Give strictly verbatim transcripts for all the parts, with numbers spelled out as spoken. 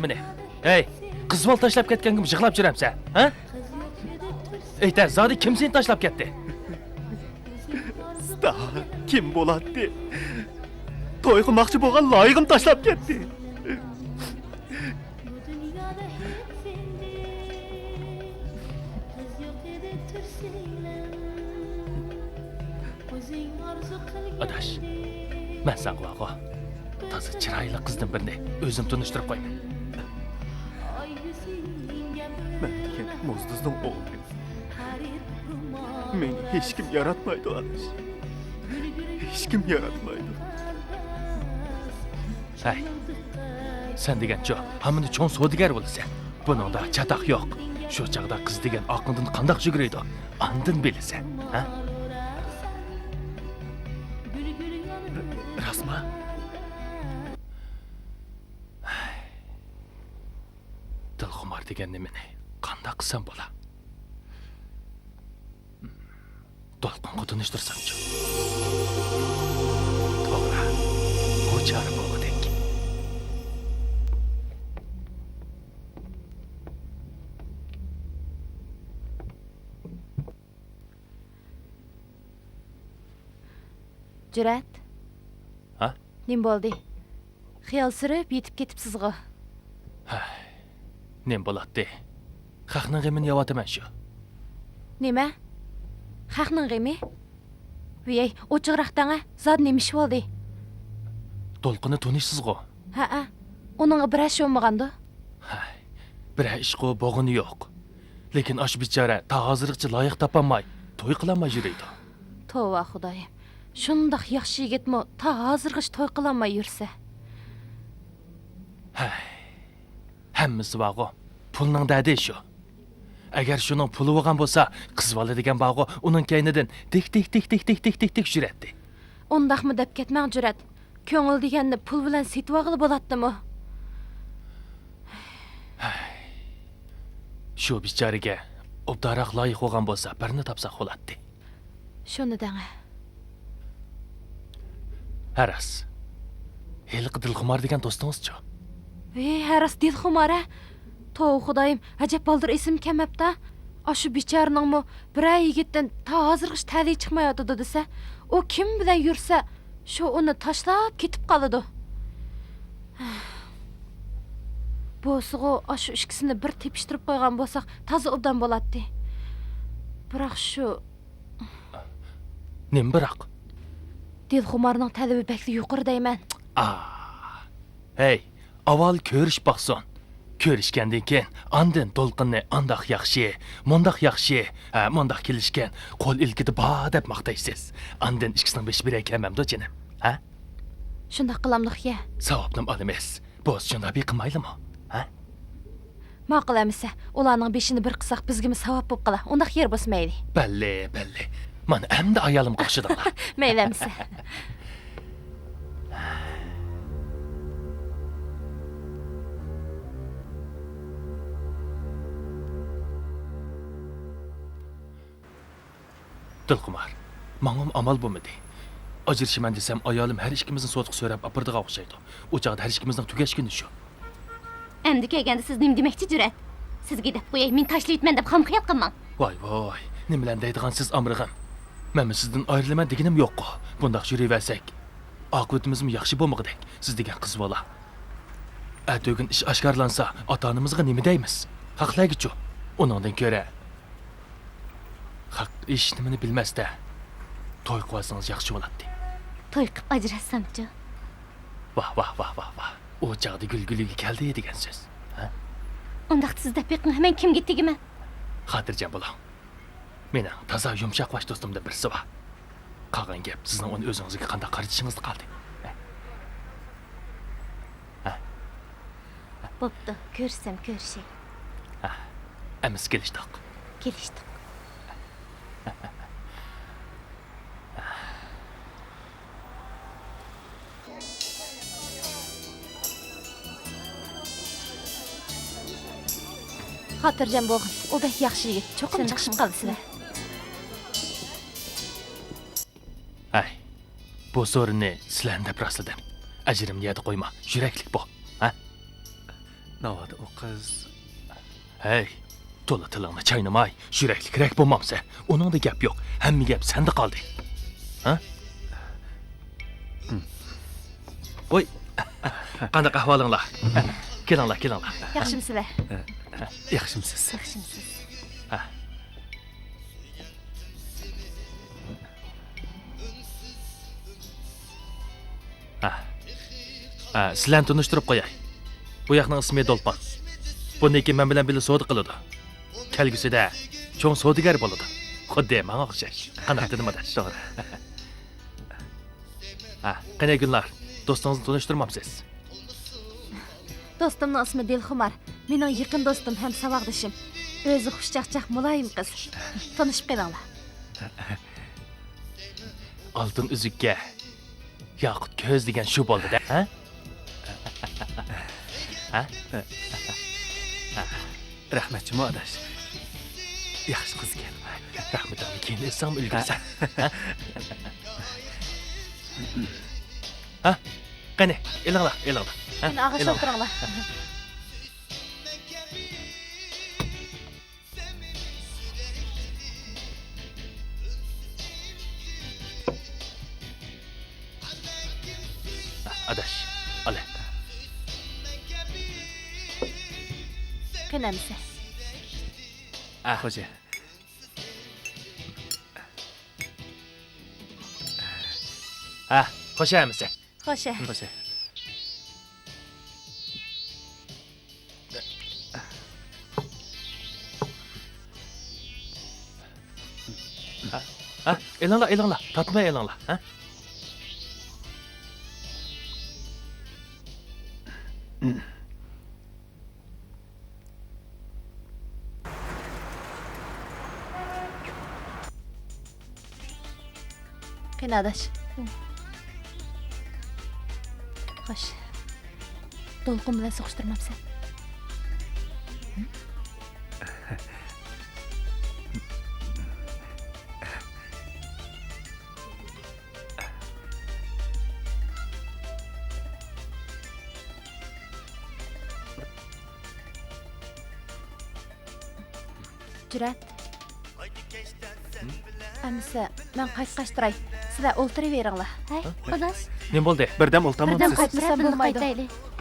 مېنى. ھەي، قىز بالا تاشلاپ كەتكەنگىمۇ يىغلاپ يۈرەمسەن، ھە؟ ئېيتە، زادى كىم سېنى تاشلاپ كەتتى؟ ستا، كىم بولاتتى؟ توي قىلماقچى بولغان لايىقىم تاشلاپ كەتتى. ئاداش، مەن ساڭا بارغۇ، تازا چىرايلىق قىزدىن بىرنى ئۆزۈم تونۇشتۇرۇپ قويىمەن. مەن دېگەن موزدۇزنىڭ ئوغلى. مېنى ھېچكىم ياراتمايدۇ، ئاداش. ھېچكىم ياراتمايدۇ. ھەي، سەن دېگەنچۇ، ھامىنى چوڭ سودىگەر بولىسەن. بۇنىڭدا چاتاق يوق. شۇ چاغدا قىز دېگەن ئارقىڭدىن قانداق يۈگۈرىدۇ، ئاندىن بىلىسەن، ھە؟ راستما؟ دىلخۇمار دېگەن نېمىنى قانداق قىلسام بولا؟ دولقۇنغا تونۇشتۇرسامچۇ؟ توغرا، بۇ چارە بولغۇدەك. جۈرئەت. ھە؟ نېمە بولدى؟ خىيال سۈرۈپ يېتىپ كېتىپسىزغۇ؟ ھەي، نېمە بولاتتى؟ خەقنىڭ غېمىنى يەۋاتىمەن شۇ. نېمە؟ خەقنىڭ غېمى؟ ۋىيەي، ئوچۇقراق دەڭە، زادى نېمە ئىش بولدى؟ دولقۇننى تونۇيسىزغۇ؟ ھەئە، ئۇنىڭغا بىرەر ئىش بولمىغاندۇ؟ ھەي، بىرەر ئىشقۇ بولغىنى يوق. لېكىن ئاشۇ بىچارە تا ھازىرغىچە لايىق تاپالماي، توي قىلالماي يۈرىدۇ. توۋا خۇدايىم، شۇنداق ياخشى يىگىتمۇ تا ھازىرغىچە توي قىلالماي يۈرسە. ھەي، ھەممىسى بارغۇ، پۇلنىڭ دەردى شۇ. ئەگەر شۇنىڭ پۇلى بولغان بولسا، قىز بالا دېگەن بارغۇ، ئۇنىڭ كەينىدىن تىك، تىك، تىك يۈرەتتى. ئۇنداقمۇ دەپ كەتمەڭ، جۈرئەت. كۆڭۈل دېگەننى پۇل بىلەن سېتىۋالغىلى بولاتتىمۇ؟ شۇ بىچارىگە ئوبدانراق لايىق بولغان بولسا، بىرنى تاپساق بولاتتى. شۇنى دەڭە. ھە راست. ھېلىقى دىلخۇمار دېگەن دوستىڭىزچۇ؟ ۋى، ھە راست، دىلخۇمار ھە. توۋا خۇدايىم، ئەجەب بالدۇر ئېسىمگە كەلمەپتۇ. ئاشۇ بىچارىنىڭمۇ بىرەر يىگىتتىن تا ھازىرغىچە تەلىيى چىقمايۋاتىدۇ دېسە، ئۇ كىم بىلەن يۈرسە، شۇ ئۇنى تاشلاپ كېتىپ قالىدۇ. بولسىغۇ، ئاشۇ ئىككىسىنى بىر تېپىشتۇرۇپ قويغان بولساق، تازا ئوبدان بولاتتى. بىراق شۇ. نېمە بىراق؟ دىلخۇمارنىڭ تەلىپى بەكلا يۇقىرى دەيمەن. ئا. ھەي، ئاۋۋال كۆرۈشۈپ باقسۇن. كۆرۈشكەندىن كېيىن، ئاندىن دولقۇننى ئانداق ياخشى، مۇنداق ياخشى، ھە، مۇنداق كېلىشكەن، قول ئىلكىدە بار دەپ ماختايسىز. ئاندىن ئىككىسىنىڭ بېشى بىرەر كەلمەمدۇ، جېنىم؟ ھە؟ شۇنداق قىلامدۇق يە؟ ساۋابنىمۇ ئالىمىز. بولسا شۇنداق بىر قىلمايلىمۇ؟ ھە؟ ماقۇل ئەمىسە، ئۇلارنىڭ بېشىنى بىر قىلساق، بىزگىمۇ ساۋاب بوپ قالا. ئۇنداق يەر بولسا مەيلى. بەللى، بەللى. مانا ئەمدى ئايالىمغا ئوخشىدىڭلار. مەيلى ئەمىسە. دىلخۇمار، ماڭىمۇ ئامال بولمىدى. ئاجرىشىمەن دېسەم، ئايالىم ھەر ئىككىمىزنى سوتقا سۆرەپ ئاپىرىدىغان ئوخشايدۇ. ئۇ چاغدا ھەر ئىككىمىزنىڭ تۈگەش كۈنى شۇ. ئەمدى كەلگەندە سىز نېمە دېمەكچى، جۈرئەت؟ سىزگە دەپ قوياي، مېنى تاشلىۋېتىمەن دەپ خام خىيال قىلماڭ. ۋاي، ۋاي، نېمىلەرنى دەيدىغانسىز ئامرىغىم. مەنمۇ سىزدىن ئايرىلىمەن دېگىنىم يوققۇ. بۇنداق يۈرۈۋەرسەك، ئاقىۋىتىمىزمۇ ياخشى بولمىغۇدەك، سىز دېگەن قىز بالا. ئەتىگۈن ئىش ئاشكارىلانسا، ئاتا-ئانىمىزغا نېمە دەيمىز؟ خەقلەرگىچۇ؟ ئۇنىڭدىن كۆرە، خەق ھېچنېمىنى بىلمەستە، توي قىلىۋالسىڭىز ياخشى بولاتتى. توي قىپ ئاجراشسامچۇ؟ ۋاھ، ۋاھ، ۋاھ، ۋاھ، ۋاھ. ئۇ چاغدا گۈل گۈلىگە كەلدى دېگەن سۆز. ھە؟ ئۇنداقتا سىز دەپ بېقىڭ، مەن كىمگە تېگىمەن؟ خاتىرجەم بولۇڭ. مېنىڭ تازا يۇمشاق باش دوستۇمدىن بىرسى بار. قالغان گەپ سىزنىڭ ئۇنى ئۆزىڭىزگە قانداق قارىتىشىڭىزدا قالدى. ھە؟ ھە؟ بوپتۇ، كۆرۈشسەم كۆرۈشەي. ھە، ئەمىسە كېلىشتۇق. كېلىشتۇق. خاتىرجەم بولغىن، ئۇ بەك ياخشى يىگىت، چوقۇم چىقىشىپ قالىسىلەر. ھەي، بۇ سورۇننى سىلەرنى دەپ راسلىدىم. ئەجرىمنى يەردە قويما، يۈرەكلىك بول، ھە؟ ناۋادا ئۇ قىز. ھەي، تولا تىلىڭنى چاينىماي، يۈرەكلىكرەك بولمامسەن؟ ئۇنىڭدا گەپ يوق، ھەممە گەپ سەندە قالدى. ھە؟ ۋوي، قانداق ئەھۋالىڭلار؟ كېلىڭلار، كېلىڭلار. ياخشىمۇسىلەر؟ ياخشىمۇسىز؟ ياخشىمۇسىز؟ ھە. ھە. ھە، سىلەرنى تونۇشتۇرۇپ قوياي. بۇ ياقنىڭ ئىسمى دولقۇن. بۇندىن كېيىن مەن بىلەن بىللە سودا قىلىدۇ. كەلگۈسىدە چوڭ سودىگەر بولىدۇ. خۇددى ماڭا ئوخشاش. قانداق دېدىم، ئاداش؟ توغرا. ھە، قېنى، گۈلنار، دوستىڭىزنى تونۇشتۇرمامسىز؟ دوستۇمنىڭ ئىسمى دىلخۇمار. مېنىڭ يېقىن دوستۇم ھەم ساۋاقدىشىم. ئۆزى خۇشچاقچاق، مۇلايىم قىز. تونۇشۇپ قېلىڭلار. ئالتۇن ئۈزۈككە ياقۇت كۆز دېگەن شۇ بولدى-دە، ھە؟ ھە؟ رەھمەت جۇمۇ ئاداش. ياخشى قىز ئىكەن. رەھمىتىڭنى كېيىن ئېيتساڭمۇ ئۈلگۈرىسەن. ھە؟ ھە؟ قېنى، ئېلىڭلار، ئېلىڭلار. ھە؟ قېنى، ئاغاچتا ئېلىڭلار. ئولتۇرۇڭلار. ئاداش، ئالە. قېنى ئەمىسە. ئە، خوجا. ھە، خوش ئەمىسە. خوش. خوش. ھە، ھە، ئېلىڭلار، ئېلىڭلار، تارتماي ئېلىڭلار، ھە. قېنى ئاداش. خوش. دولقۇن بىلەن سوقۇشتۇرمامسەن؟ جۈرئەت. ئەمىسە، مەن قايتقاچ تۇراي. سىلەر ئولتۇرۇۋېرىڭلار. ھەي، ئاداش. نېمە بولدى؟ بىردەم ئولتۇرمامسىز؟ بىردەم قايتمىسام بولمايدۇ.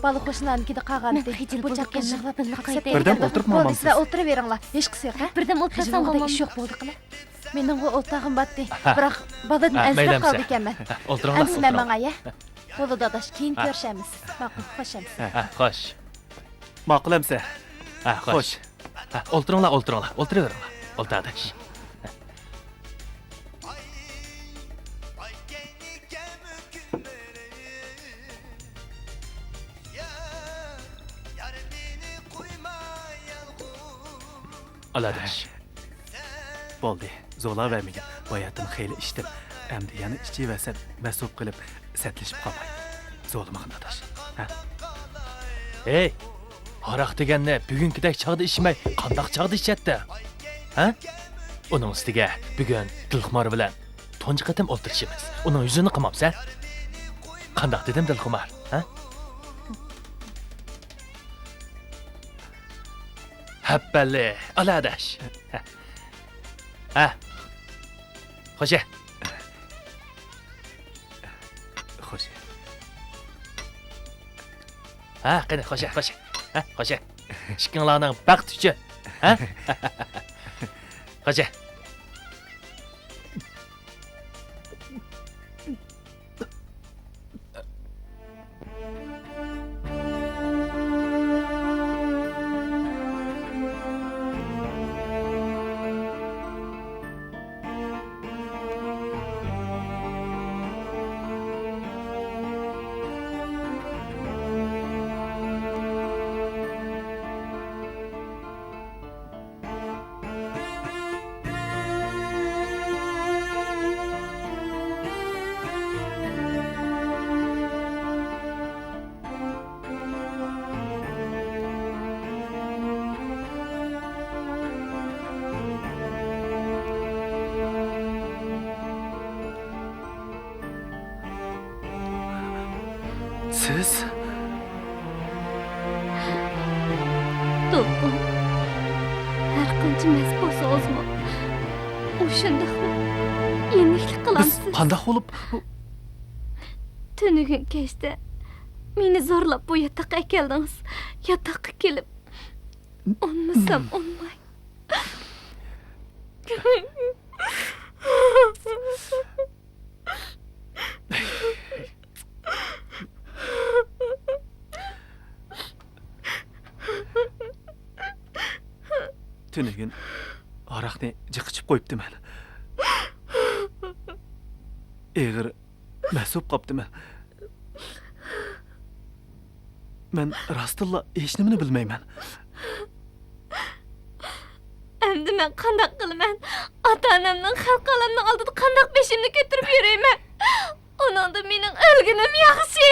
بالا قوشنىلارنىڭكىدە قالغانتى. بۇ چاققان يىغلاپ بىللە قايتايلى. بىردەم ئولتۇرۇپ بولدى، سىلەر ئولتۇرۇۋېرىڭلار. ھېچقىسى يوق، ھە؟ بىردەم ئولتۇرسام بولمايدۇ. ئىش يوق، بولدى قىلە. مېنىڭغۇ ئولتۇرغۇم بارتتى. بىراق بالىدىن ئەنسىرەپ قالىدىكەنمەن. ئەمىسە مەن ماڭاي، ھە؟ بولىدۇ ئاداش، كېيىن كۆرۈشەرمىز. ماقۇل، خوش ئەمىسە. ھە، خوش. ماقۇل ئەمىسە. ھە، خوش. خوش. ھە، ئولتۇرۇڭلار، ئولتۇرۇڭلار. ئولتۇرۇۋېرىڭلار. ئولتۇر ئاداش. ئالە ئاداش. بولدى، زولاۋەرمىگىن. باياتىن خېلى ئىچتىم. ئەمدى يەنە ئىچىۋەرسەم، مەسۇپ قىلىپ، سەتلىشىپ قالماي. زولىمىغىن ئاداش. ھە؟ ھەي، ھاراق دېگەننى بۈگۈنكىدەك چاغدا ئىچمەي، قانداق چاغدا ئىچەتتى؟ ھە؟ ئۇنىڭ ئۈستىگە بۈگۈن دىلخۇمار بىلەن تۇنجى قېتىم ئولتۇرۇشىمىز. ئۇنىڭ يۈزىنى قىمامسەن؟ قانداق دېدىم، دىلخۇمار؟ ھە؟ ھەپپەللى، ئالە ئاداش. ھە. خوشە. خوشە. ھە، قېنى، خوشە، خوشە. ھە، خوشە. ئىككىڭلارنىڭ بەختى ئۈچۈن. ھە؟ خوشە. سىز؟ دولقۇن، ھەر قانچە مەست بولسىڭىزمۇ، ئۇ شۇنداقلا يېنىكلىك بىز قىلامسىز. قانداق بولۇپ؟ تۈنۈگۈن كەچتە مېنى زورلاپ بۇ ياتاققا ئەكەلدىڭىز. ياتاققا كېلىپ، ئۇنمىسام ئۇنماي. تۈنۈگۈن ھاراقنى جىق ئىچىپ قويۇپتىمەن. ئېغىر مەست بولۇپ قاپتىمەن. مەن راستتىنلا ھېچنېمىنى بىلمەيمەن. ئەمدى مەن قانداق قىلىمەن؟ ئاتا-ئانامنىڭ، خەلقى ئالەمنىڭ ئالدىدا قانداق بېشىمنى كۆتۈرۈپ يۈرەيمەن؟ ئۇنىڭدىن مېنىڭ ئۆلگىنىم ياخشى.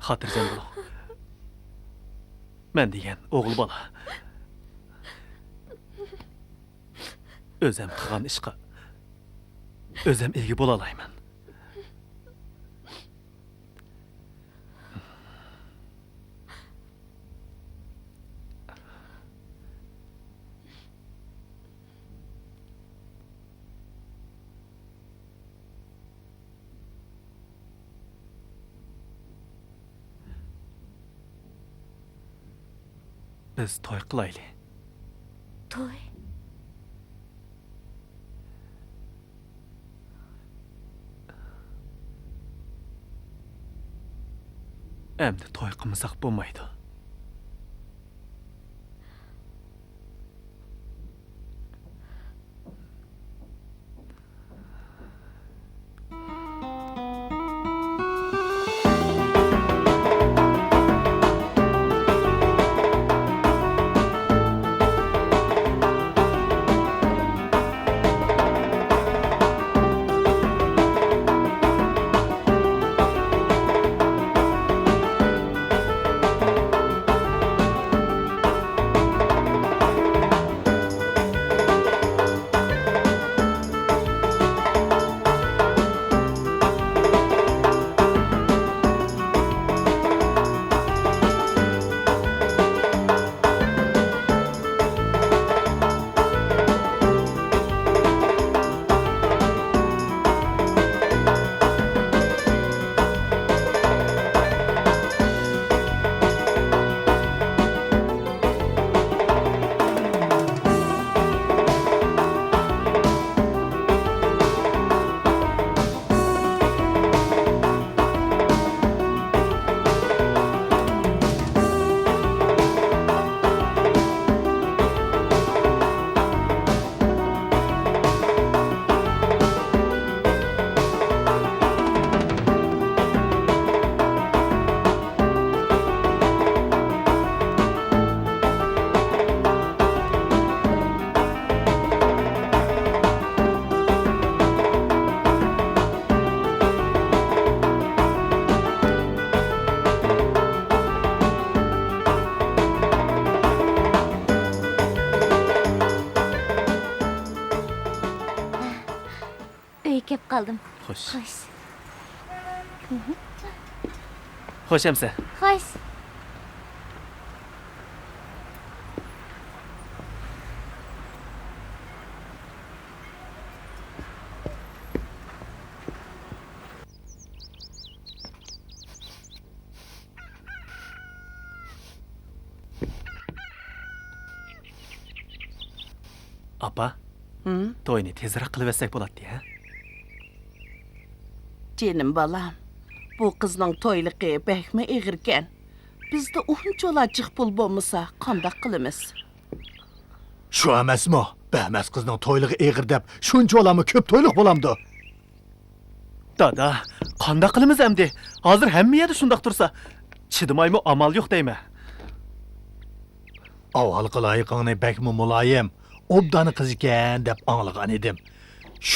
خاتىرجەم بولۇڭ. مەن دېگەن ئوغۇل بالا. ئۆزەم قىلغان ئىشقا ئۆزەم ئىگە بولالايمەن. بىز توي قىلايلى. توي؟ ئەمدى توي قىلمىساق بولمايدۇ. ئۆيگە كەپ قالدىم. خوش. خوش. خوش ئەمسە. خوش. ئاپا، ھىم؟ توينى تېزراق قىلىۋەتسەك بولاتتى، ھە؟ جېنىم بالام، بۇ قىزنىڭ تويلۇقى بەكمۇ ئېغىركەن. بىزدە ئۇنچىۋالا جىق پۇل بولمىسا، قانداق قىلىمىز؟ شۇ ئەمەسمۇ؟ بەھمەس قىزنىڭ تويلۇقى ئېغىر دەپ، شۇنچىۋالامۇ كۆپ تويلۇق بولامدۇ؟ دادا، قانداق قىلىمىز ئەمدى؟ ھازىر ھەممە يەردە شۇنداق تۇرسا، چىدىمايمۇ ئامال يوق دەيمەن. ئاۋۋالقى لايىقىڭنى بەكمۇ مۇلايىم، ئوبدان قىز ئىكەن دەپ ئاڭلىغان ئىدىم.